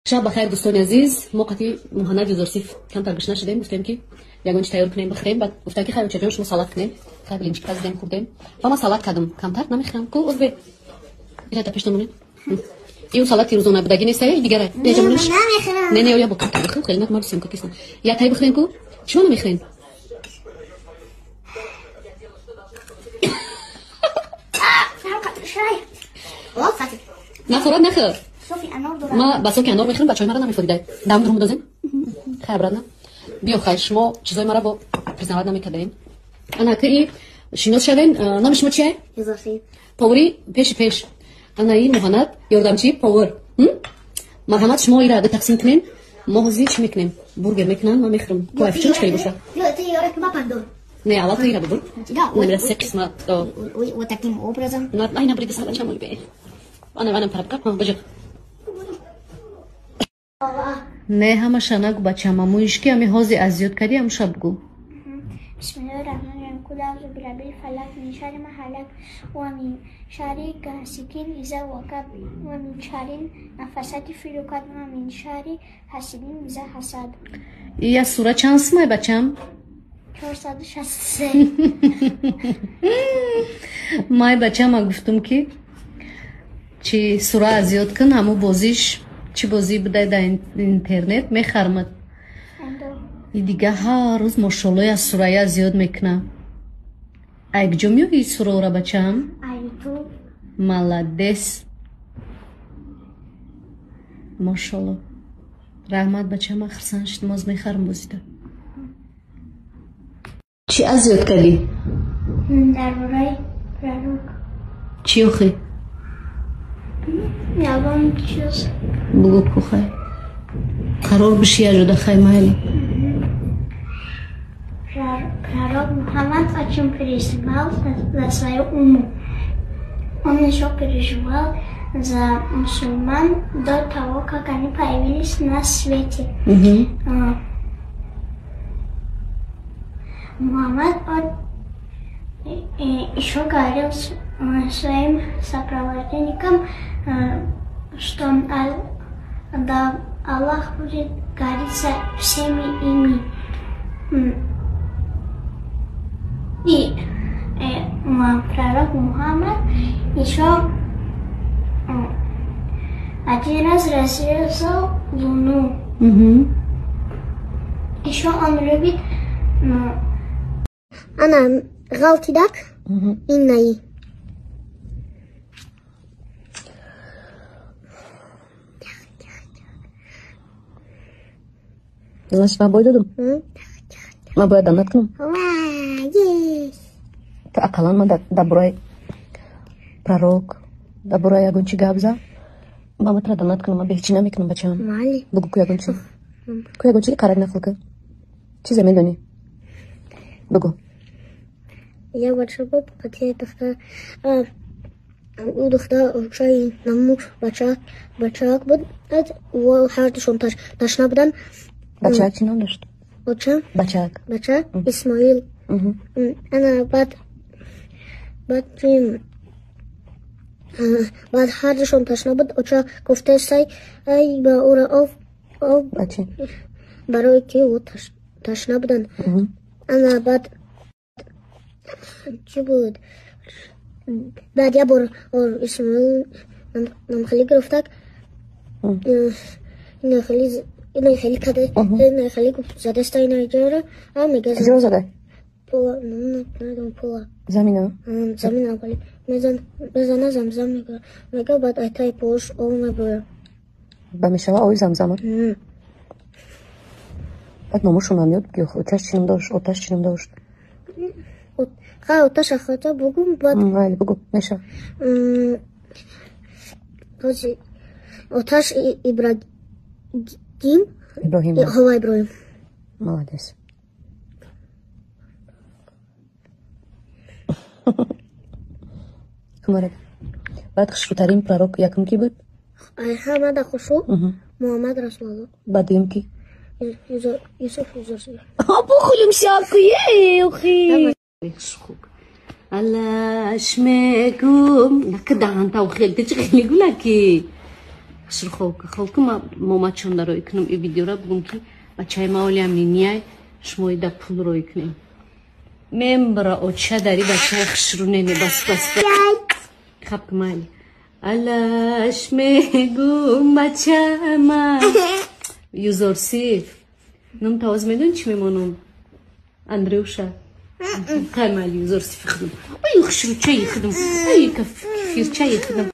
Шаб бахайр, дӯстони азиз. Мо қати Муҳаннад Юзорсиф камтар гушна шудем, гуфтем, ки ягон чи тайёр кунем, бихӯрем. Баъд гуфтам, ки хайр, очаҷон, шумо салат кунем. Хайр, блинчик пазидем, хӯрдем. Ва ман салат кардам. Камтар намехӯрам. Ку озбе. Ира да пешта монем. Ин салати рӯзона будаги нест, ай дигара. Не, не, я бо камтар бихӯрем, хеле нак мар съёмка кисам. Я тай бихӯрем ку? Чима намехӯрем? Нахӯрад, нахӯр. Ма ба соки анор мехӯрам, бачаҳои мара намефоридай. Дам дурум дозем? Хайр, обратно. Биё, хайр, шумо чизои мара бо признавать намекардаем. Ана ки шинос шавен, номи шумо чие? Повари пеши пеш. Ана и Муҳаннад ёрдамчи повар. Марҳамат, шумо ира тақсим кунем. Мо ҳозир чӣ мекунем? Бургер мекунам, ман мехӯрам. Кайф, чӣ хеле боша? Не, аввал ту ира бубур. Намира се қисмат. Вот таким образом. Ай, набриди сала чамоли бе. Ана, ана парабка, бажа. Не, ҳамаша нагу, бачам, амоиш ки ами ҳози азёд кардӣ, ҳамаша бугу. بسم الله الرحمن الرحيم. قل أعوذ برب الفلق من شر ما خلق ومن شر غاسق إذا وقب ومن شر النفاثات في العقد ومن شر حاسد إذا حسد. Я сура чанд сумай, бачам? 463. Май, бачама, гуфтум, ки чи сура азёд кун, ҳаму бозиш чӣ бозӣ будай дар интернет, мехармад. И дига ҳар рӯз, мошолло, аз сурая зиёд мекуна. Ай куҷо меёбӣ сураора, бачаам? Молодец, мошолло, раҳмат, бачаам, ман хурсанд шудам. Оз мехарам бозида. Чӣ аз ёд кардӣ? Дар бораи пророк. Чӣ охи? Ягон чиз. Бугӯ ку, хай, қарор биши яҷода, хай, майли. Пророк Мухаммад очень переживал за свою уму. Он еще переживал за мусульман до того, как они появились на свете. Мухаммад, он еще говорил своим сопровожденникам, что да, Аллах будет гордиться всеми ими. И пророк Мухаммад еще один раз разрезал луну. Еще он любит. Ана ғалтидак иннаи. Значит, ман бой додум? Ман бояд донат кунам? Ту ақаллан ман дар бораи пророк, дар бораи ягон чи гап зад, ман метавонам донат кунам, ман беҳчӣ намекунам, бачаам. Бугӯ ку ягон чи. Ку ягон чи қарак нақл кун. Чизе медонӣ? Бугӯ. Я бача буд, қати духтар, ӯ духтар очаи наму бача бачаак буд, ҳардушон ташна буданд. Бачаак чӣ ном дошт? Оча? Бачаак. Бача Исмоил. Ана баъд баъд ҳардушон ташна буд. Оча гуфтаст, ай ба ӯра об об, барои ки ӯ ташна буданд. Ана баъд чӣ буд? Баъд як бор Исмоил намхелӣ гирифтак, инахелӣ инахелӣ када, инахелӣ задаста инаҷора, а мега. Куҷо зада? Пола, намедонам, пола. Замина? Замина мезан, мезана, замзам мега, мега, баъд айтаи пош об мебояд. Ба мешава оби замзама? Баъд номошонам ёд бигир, оташ чӣ ном дошт, оташ чӣ ном дошт? Хай, оташ ахата бугум, баъд. Майли, бугу, мешава. Оташ Ибрагим. Иброҳим. Ҳова, Иброҳим. Молодец. Кумарак. Баъд хушрӯтарин пророк якум ки буд? Ҳамада хушрӯ Муҳаммад Расулалло. Баъд дуюм ки? Юсуф Юзорсиев. Бухулим шакуе, алаш мегум. Нака даҳанта хел, ти чӣ хеле гулаки. Хушру холку ма момачонда рой кунам и видеора, бугум ки бачаи ма олиам нинияй, шумо ида пул рой кунем. Мембра оча дари бачаи хушру нене, бас, бас, хаб майли. Алаш мегум бачама Юзорсиф. Ном тавоз медон чӣ мемонам? Андрюша. Хай майли, Юзорсиф худам. Ай, хушручаи худам. Ай, кефирчаи худам.